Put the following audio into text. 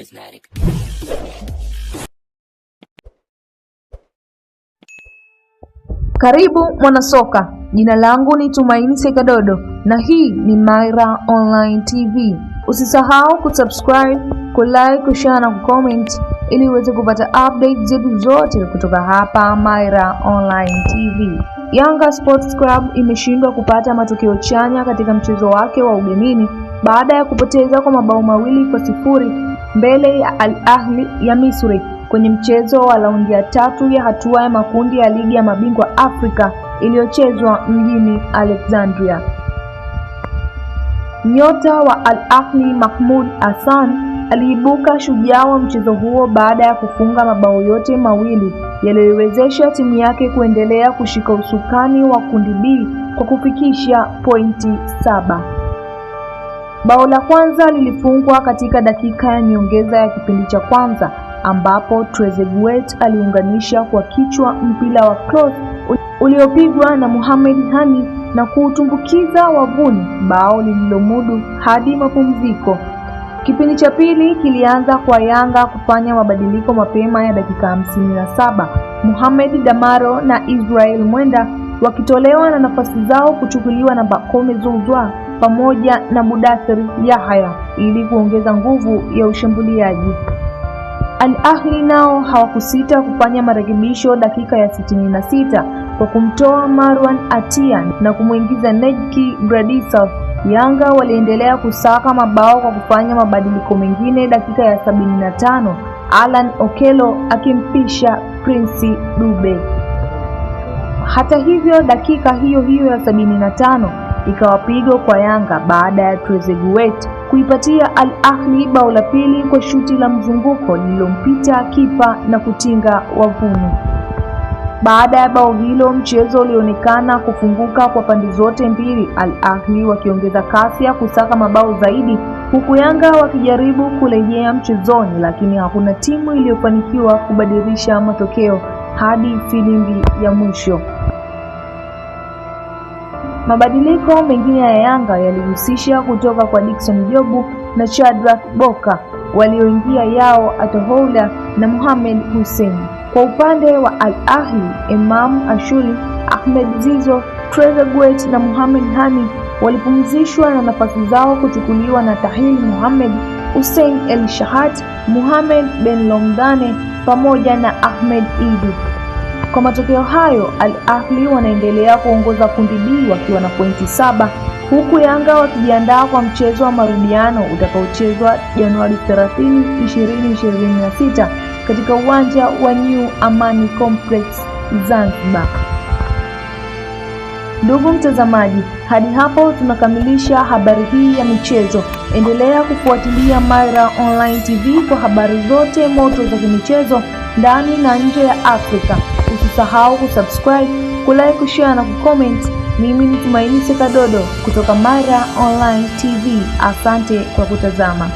Charismatic. Karibu mwanasoka, jina langu ni Tumaini Sekadodo na hii ni Myra Online TV. Usisahau kusubscribe, kulike, kushare na kucomment ili uweze kupata update zetu zote kutoka hapa Myra Online TV. Yanga Sports Club imeshindwa kupata matokeo chanya katika mchezo wake wa ugenini baada ya kupoteza kwa mabao 2-0 mbele ya Al Ahly ya Misri kwenye mchezo wa raundi ya tatu ya hatua ya makundi ya Ligi ya Mabingwa Afrika iliyochezwa mjini Alexandria. Nyota wa Al Ahly Mahmoud Hassan aliibuka shujaa wa mchezo huo baada ya kufunga mabao yote mawili yaliyoiwezesha timu yake kuendelea kushika usukani wa kundi B kwa kufikisha pointi 7. Bao la kwanza lilifungwa katika dakika ya nyongeza ya kipindi cha kwanza ambapo Trezeguet aliunganisha kwa kichwa mpira wa cross uliopigwa na Mohamed Hani na kuutumbukiza wavuni, bao lililomudu hadi mapumziko. Kipindi cha pili kilianza kwa Yanga kufanya mabadiliko mapema ya dakika 57, Mohamed Damaro na Israel Mwenda wakitolewa na nafasi zao kuchukuliwa na Pacome Zouzoua pamoja na Mudathir Yahya ili kuongeza nguvu ya ushambuliaji. Al Ahly nao hawakusita kufanya marekebisho dakika ya 66 kwa kumtoa Marwan Atia na kumwingiza Nejki Bradislav. Yanga waliendelea kusaka mabao kwa kufanya mabadiliko mengine dakika ya 75, Alan Okello akimpisha Prince Dube. Hata hivyo, dakika hiyo hiyo ya 75 ikawa pigo kwa Yanga baada ya Trezeguet kuipatia Al Ahly bao la pili kwa shuti la mzunguko lililompita kipa na kutinga wavuni. Baada ya bao hilo, mchezo ulionekana kufunguka kwa pande zote mbili, Al Ahly wakiongeza kasi ya kusaka mabao zaidi huku Yanga wakijaribu kurejea mchezoni, lakini hakuna timu iliyofanikiwa kubadilisha matokeo hadi filimbi ya mwisho. Mabadiliko mengine ya Yanga yalihusisha kutoka kwa Dickson Jobu na Shadrack Boka walioingia Yao Atohoula na Mohamed Hussein. Kwa upande wa Al Ahly, Imam Ashuli, Ahmed Zizo, Trezeguet na Mohamed Hani walipumzishwa na nafasi zao kuchukuliwa na Tahil Mohamed, Hussein El Shahat, Mohamed Ben Lomdane pamoja na Ahmed Idi. Kwa matokeo hayo, Al Ahly wanaendelea kuongoza kundi B wakiwa na pointi 7 huku Yanga wakijiandaa kwa mchezo wa marudiano utakaochezwa Januari 30, 2026 katika uwanja wa New Amani Complex Zanzibar. Ndugu mtazamaji, hadi hapo tunakamilisha habari hii ya michezo. Endelea kufuatilia Myra Online TV kwa habari zote moto za kimichezo ndani na nje ya Afrika. Usisahau kusubscribe, kulike, kushare na kucomment. Mimi ni Tumaini Sekadodo kutoka Myra Online TV. Asante kwa kutazama.